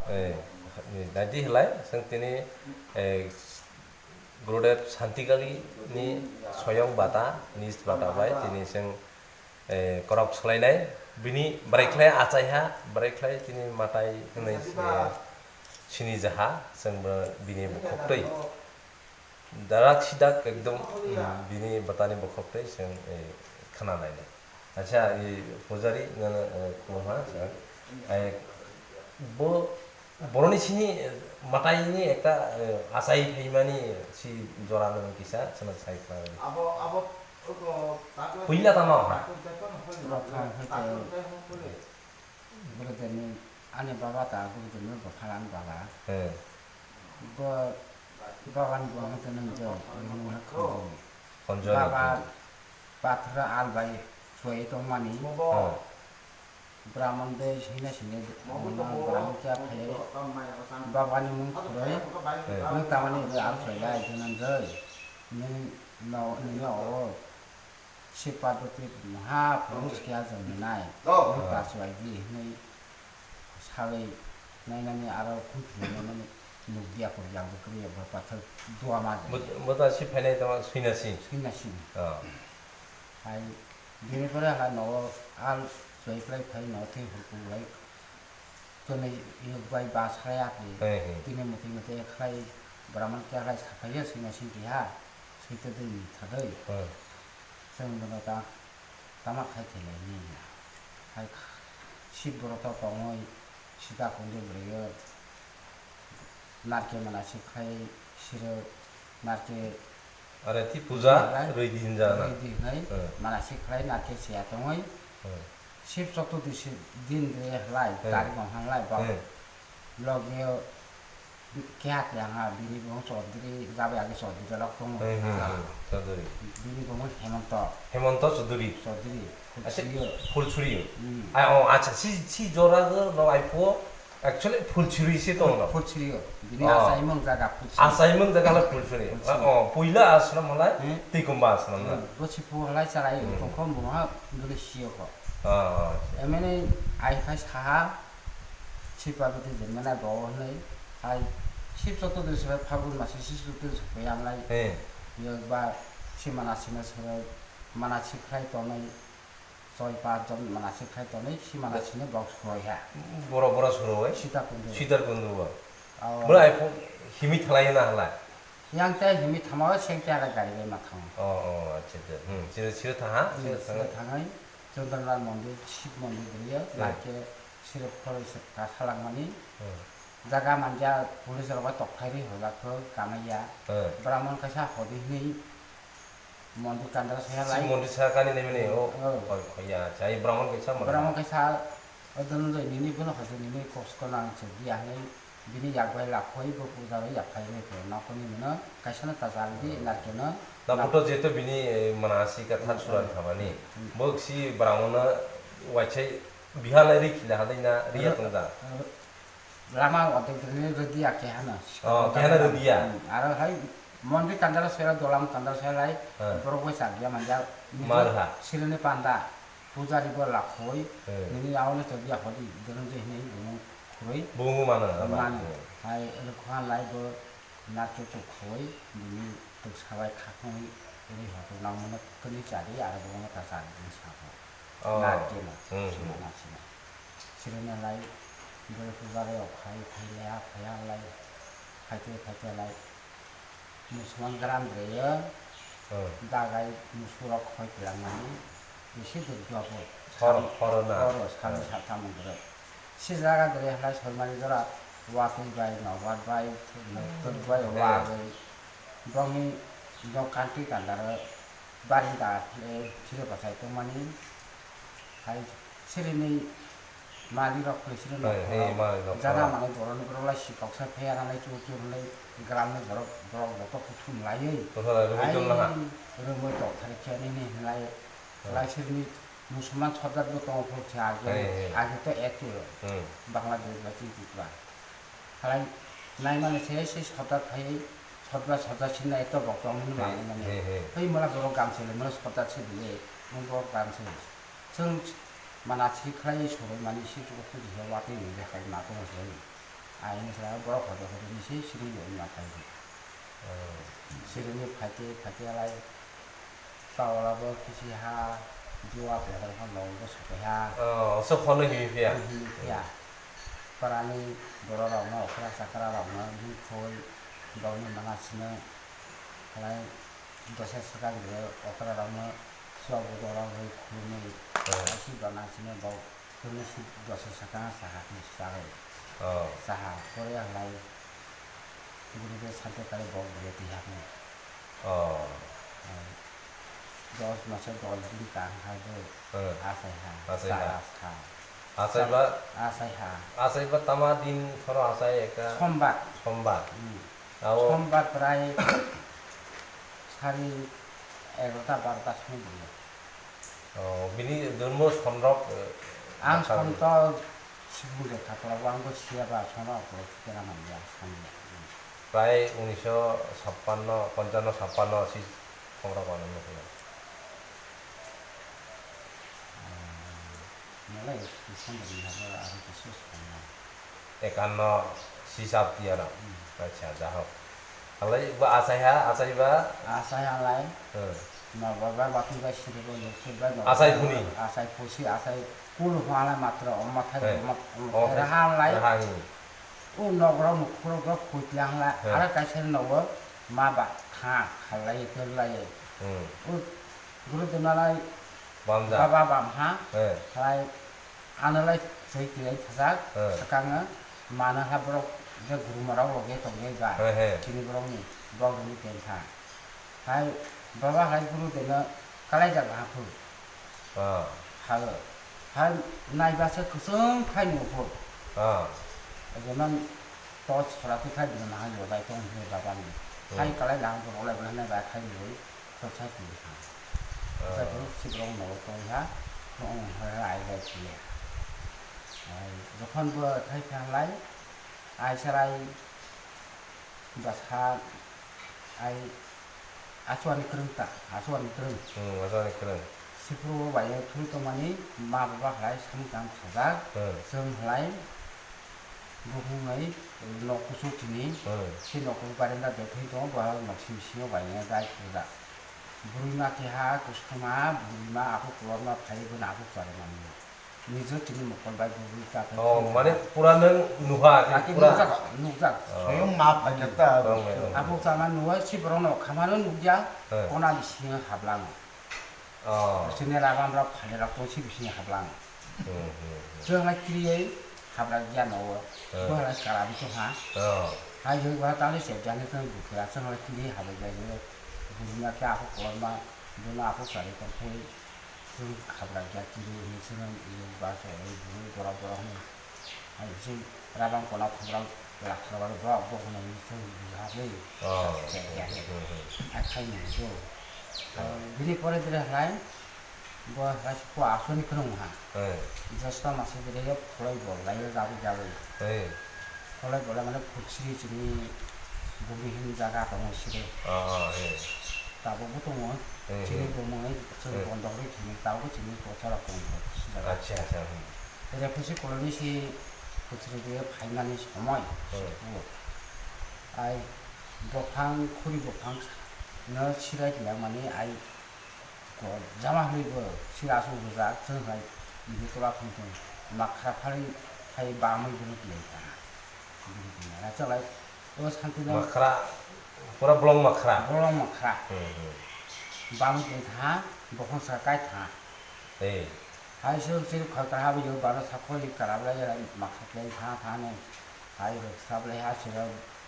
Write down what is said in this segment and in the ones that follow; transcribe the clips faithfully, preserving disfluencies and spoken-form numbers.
Eh, naidi halai, chwng tini, eh, Gurudev Santikali ni soyong bata, nis bata bai, tini chwng, eh, korok swlainai. Bini bwrwi khlai achaiha, bwrwi khlai tini matai hwnwi, eh, sini jaha, chwng bo bini bukhuk twi. Darak sidak ekdom, mm, bini bwtani bokhok tei chwng, eh, khna nainai. Acha, i pujari nang, eh, khulumha, sir. Eh, bo, boroni sini, eh, mataini ekta, eh, achai phaimani si jora nang kisa, chwng sai khlai. Abo, abo, oko, Puila tamo ha? Rokha, hwnkhe. Gurudev ni, ani baba ta, Gurudev ni bwkha ani baba. Hmm. Bo, baba ni bo hwnkhe nung jo, nung hwnkhe khonjoni. Khonjoni. Baba pathra al bai suai tongmani. Hmm. Brahman de sina sini, Brahman kya phai. Baba ni mung khuroi. Hmm. Nung tamani be al suai lai, nung jo. Nung no, nung no. Shiv Parvati maha phuru khe ajam nai. Oh. Bo ta suai di hinui sawi nainani aro khum philai nainani nukdiya kori yang bo kri bo pathar dua ma jai. Bo ta si phainai tama suina si. Suina si. Oh. Hai bini pore ha no al suai khlai phai no thwi hurku lai. Tini yokbai ba sarai apni. He, he. Tini muti muti khlai Brahman kya khlai saphaiya sina singki ha. Sita dei ni thadai. Hmm. Chwng bono ta tama khai thai lai ni ya. Hai kha-, Shib broto tongoi sita kundi bwrwi narke mana si khlai siro narke Are ti puja Hai. Rwi di hinja na. Rwi di hinai Hmm. Mana si khlai narke siya tongoi. Hmm. Shib Chaturdashi din de halai, Hmm. Tarik no halai ba. Hmm. Logi yo keha keha ha, bini bung Chaudhary, jabe agi Chaudhary lok tongo. Hmm, hmm, hmm. Chaudhary. Bini bung Hemanta. Hemanta Chaudhary. Chaudhary. Acha, Phulchuri yo. Phulchuri yo. Hmm. Ai, oh, acha, si, si jora go no ai po, actually Phulchuri si tongo no. Phulchuri yo. Bini Oh. Achaimung jaga Phulchuri. Achaimung jaga la Phulchuri. Phulchuri. Oh, puila ashram halai, Hmm. Tikumba ashram na. Hmm. Bo si pu halai charai, Hmm. tongkho mung ha, bini si yo ko. Ah, ah, acha. Emene ai khai saha, Shib Parvati jemana bo hwnwi hai Shib Chaturdashi bai Phagun masa Shib Chaturdashi bai ang lai. He. Yokba si mana sina soro mana si khlai tonwi, choi pas jon mana si khlai tonwi, si mana sini bok suroi ha. Boro boro suroi? Sita kundu. Sitar kundu bo. Aw. Bwrwi ai phu-, himi thalai na hala? Yang tei himi thama o seng tei ada gari bai ma thango. Oh, oh, acha, acha. Hmm, siro, siro thaha, Hmm, siro thaha. Siro thangai. Chandranal mondir, Shib mondir bwlaiya, Hmm. Naikhe sirip khoroi se ka salangmani. Hmm. Jaga manja police rok bai tokthai ri hojak kho kamaiya. Hmm. Brahman kaisa hodi hinwi mondir kandara saya Shib lai. Mondir sa kani nai mani, oh, Oh. Khoi, khoi ya, chai Brahman kaisa mara. Brahman kaisa, o dono doi nini bono hojak nini kos ko nang chwk di ya hinwi. Bini yak bai lakhoi bo puja rwi yaphai rwi khe nokni mano kaisa no ta chal di Hmm. Narkhe no. Na Na- photo jeto bini, eh, mana si ka thak Hmm. Suran thamani. Hmm. Bo si Brahmana waisai biha lai ri khila hadai na ri ya Ro- tong da. ro- Lama odek dini rwdi ya kehana. Oh, kehana rwdi ya? Hmm. Aro hai mondir kandara sera dolam kandara sera lai Hmm. borok bai chak ya manja. Mar ha. Sirini panda. Pujari bo lakhoi, Hmm. nini yaono tongya hodi, dwrwng je hinwi bumung khurui. Bumung mano, aba. Mano. Hmm. Hai, rwkha lai bo narke tok khoi, bini tok sabai khakhwngwi ri hoto nangmano kwrwi chadi, aro bono ta chadi bini sabo. Oh. Narke no, Hmm, sima hmm. na sima. Sirina lai, bwrwi pujari rok khai, khai lai, khai lai, khai te, khai te lai. Musulman gram reye, Hmm. dagai musurok khoi twlangmani, bisi dukjabo. Hor, horo na. Horo, salo Hmm. satham wngkhe. Si jaga dere halai soimani jora, watwi bai, nobar bai, Hmm. twk bai, Hmm. wagwi, bongni nok kanti kandaro, barinda, eh, phiro bachai tongmani, hai sirini Malik rok koi sini Hai, nokphoro hai, malik nokphoro. Jaga manwi borokni borok lai sikok sai phai, aro lai chur chur hwnwi gram ni borok, borok joto kuthum laiwi. Kothoma rwui Hai, tonglaha. Rwmwi tongthar khe nini hwnlai, Hai. Lai sini musulman sordar bo tongo phuru se age, Hai, hai. Age to ek chur. Hmm. Bangladesh ba chini Tripura. Halai naimani se, se sordar phai, sordar, sordar sinai to bok tong hwnwi Hai, mani mani. Hai, hai. Hai mala borok gam sele, mala sordar se bile, mung borok gam sele. Chwng mana si khlai soroi mani si chuko phuji se watwi ni je hai ma tong se. Aini sara borok hodo hodo ni se siri yo ma phai di. Siri ni phai te phai te lai ta ola bo kisi ha juwa pe har ho lo bo soke ha. Oh, so khono hi phi ya. Hi phi ya. Para ni borok rok no okra chakra rok no bini khoi bok ni mana sino lai dosa sakang de okra rok no chok bo doro hoi khulumui. Asi bana sino bok. Kunu si dosa sakang saha kunu saha. Oh. Saha pore halai guru de sante kare bok bole twi hakni. Oh. Dos masa dos din tang ha do. Asai ha. Asai ha. Asai ba. Asai ha. Asai ba tama din khoro asai ekta. Sombar. Sombar. Hmm. Abo sombar prai sari egarota barota song bini. Oh, bini jurmo sonrok, eh, ang sonto sibung de khatorok ang bo siya ba sonrok bo kera man ya sani. Prai unisho sappanno, ponchano sappanno si sonrok ano nukla. Nalai sandal ni habo aro kisa song. Ekanno sisap tiya na. Hmm. Acha, jahok. Alai ba asai ha, asai ba? Asai alai. Hmm. Ma ba ba ba tu ba siri bo lo siri ba no. Asai phuni? Asai phusi, asai kulu hwala matra, o mathai, o mat-, o mathai raha alai. Raha ni. O nogra mukhurok rok khuitla halai. Hmm. Ara kaisa nogo ma ba kha, khalai, terlai. Hmm. O guru dunalai. Bamjak. Baba bamha. He. Halai. Ano lai soi twi lai thajak, swkango mano ha borok je guruma rok loge tong lai ba, chini borok ni bok rok ni teng kha. Hai baba hai guru de no kalai jak ha phu. Ha. Hai nai ba se kusung khai ni phu. Ha. Jeman to sora twi khai de no hai lo dai tong he baba ni. Hai kalai la borok lai bo nai ba khai ni. Khorsa twi ha. Khorsa twi sibrong no tong ha, no ong ha ai bai kile. Ai jokhon bo khai kha lai, ai sarai basa ai achuani kwrwng ta, achuani kwrwng. Hmm, achuani kwrwng. Sipro bai thul tongmani ma baba hai samung tang sajak, hmm, chwng halai. Buphung hai nok kuchuk tini, hmm, se nok kuchuk barenda de thwi tongo, bo nok simi simi bai nai dai phuljak. Bwrwi ma keha kwchwma, bwrwi ma aphuk kolokma phai bo aphuk chari mani. Nijo tini mokol bai bwrwi ta phai. Oh, mane pura nwng nuha, ah, pura nukjak, nukjak. Oh. Soyong ma phai ta. Aphuk chama nuha, si borok no khamano nukya, hmm, kona bisingo hablang. Oh. Sini rabam rok phai rok tong si bisini hablang. Hmm, hmm, hmm. Chwng lai kiriye habra giyan o. Hmm. Bo lai kara bichung ha. Oh. Hai jeng bo tali se jani tong bukra chwng lai kiriye habra giyan o. Bumya khe aphuk kolma, buma aphuk sari tong khe chwng habra giya kiriye ni chwng iyo ba se bumung gora gora hwn. Hai se rabang kono khobra lakra baro borok bo hwnwi chwng buji ha se. Oh. Se ya se. Hmm, hmm. Hai khai ni bo. Oh. Bini pore dire hai bo hai ko asoni khwnung ha. Hey. Josta masa dire yo kholai bo lai yo jabu jabu. Hey. Kholai bo lai mane phutsiri chini bumi hin jaga tongo sire. Oh, oh, hey. Tabo bo tongo. Hey, chini hey. Bumung chwng, hey, bondok ri chini tabo chini kochara tongo. Acha, acha, hmm. Refusi koloni si kuchuri de phaimani somoi, hmm, sukhu. Ai bophang, khuri bophang no sirai kiyamani ai ko jama hwnwi bo sira aswk rwjak, chwng hai bini tola thwng thwng makhra phalwi phai bamwi bono tiyai kha. Bini tiyai kha. Chalai o santi no makhra, pura bolong makhra. Bolong makhra. Hmm, hmm. Bamwi tiyai kha, bophang saka kai kha. Hey. Hai se chiri khoi kara bo yo baro sakoi kara bo lai makha khlai tha tha ne. Hai rok sab lai ha chiri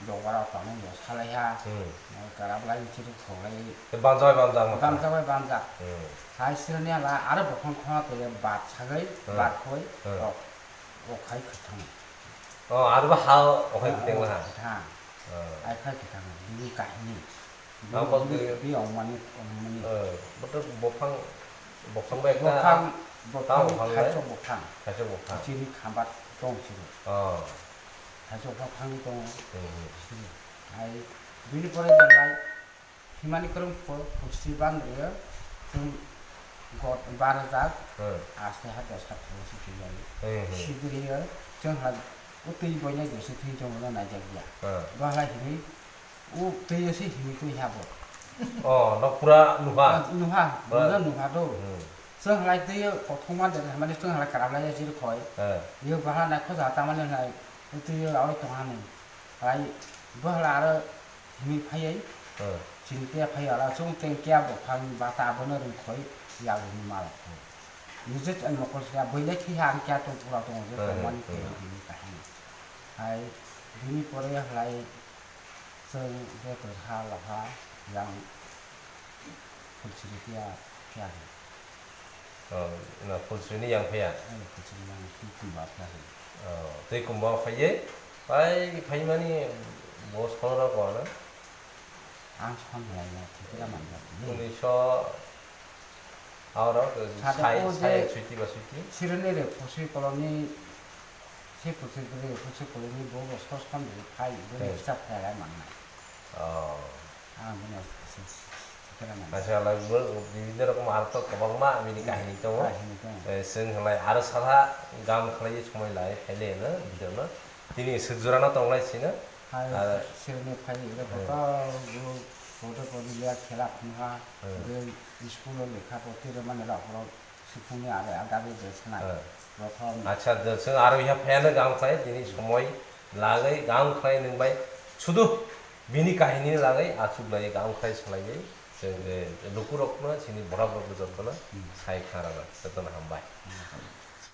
dogora tamo yo sa lai ha. Hmm. Kara bo lai chiri khoi lai. Te banjak bai banjak makha. Banjak bai banjak. Hmm. Hai sini ala aro bokhong khona to ya bat sagai, hmm, bat khoi, hmm, rok. O khai khathang. Oh, aro ba ha o khai khathang ha. Khathang. Hmm. Hai khai khathang. Bini kahini. Ang bini, bini ongmani, ongmani. Eh, boto bophang, bophang bai ekta bophang, ta bophang, bophang bai? Thaichok bophang. Thaichok bophang. Chini khambat tong chini. Oh. Thaichok bophang tong. Hmm, hmm. Chini. Hai, bini pore jalai, himani kwrwng pho, phusti bandri, chwng got barajak, hmm, aste ha dosa thang si chini. Hmm, hmm. Sidri, chwng ha O twi boina jese thwi tongmano naijak ya. Hmm. Bahala hinwi, o twi ese hinwi twi ha bo. Oh, no pura nuha. Ah, nuha, pura. Nuha, nuha do. Hmm. Chwng halai twi kothoma de, mane chwng halai karam lai jiri khoi. Hmm. Yo bahala nai khoja tamani halai, o twi yo awi tongani. Halai bahala aro hinwi phaiwi. Hmm. Chini tia phai ala chwng teng kia bo phang bata abono rwng khoi ya rwng mal khoi. Nijit ang nokol sia boile khi ha ang kia tong pura tong je Hmm, tong mani hmm, teng hmm. Hinwi kahini. Hai, bini pore halai chwng joto ha laha yang Phulsiri phiya, phiya hai. Oh, na Phulsiri ni yang phiya? Ai, Phulsiri yang twi kumba phiya hai. Oh, twi kumba phaiye, pai phaimani bo songno ko na? Ang song ya ya, thikira man ya. Unisho, aro, Sade sai, o je sai, suiti ba suiti? Sirene re, Phulsiri koloni, si Phulsiri re, Phulsiri koloni bo bo sos kon bo phai, bo Hmm. Start phai lai man na. Oh. Ah, bini aswk se, se, se, se, se, Acha, lai bo bibinno rokom aro to kwbangma bini kahini tongo. Kahini tongo. Eh, chwng halai aro sasa gam khlaiwi somoi lai phaile no, bidokno. Tini swk jora no tonglai sino. Hai, Aro sirni phai, iro Hmm. Kotor guru, kotor kotor leya khela phunukha, Hmm. Bwrwi school o lekha poti rwmani rok, rok. Sukungni aro agari je sanai. Eh. Prothom. Acha, je, chwng aro ya phayano gam khlai, tini somoi lagwi gam khlai nwng bai. Sudu bini kahini lagwi achuk lai gam khlai salaiwi. Chwng, eh, lukurokno, chini borok rokno jotono Hmm. sai kharana. Jotono hambai. Hmm.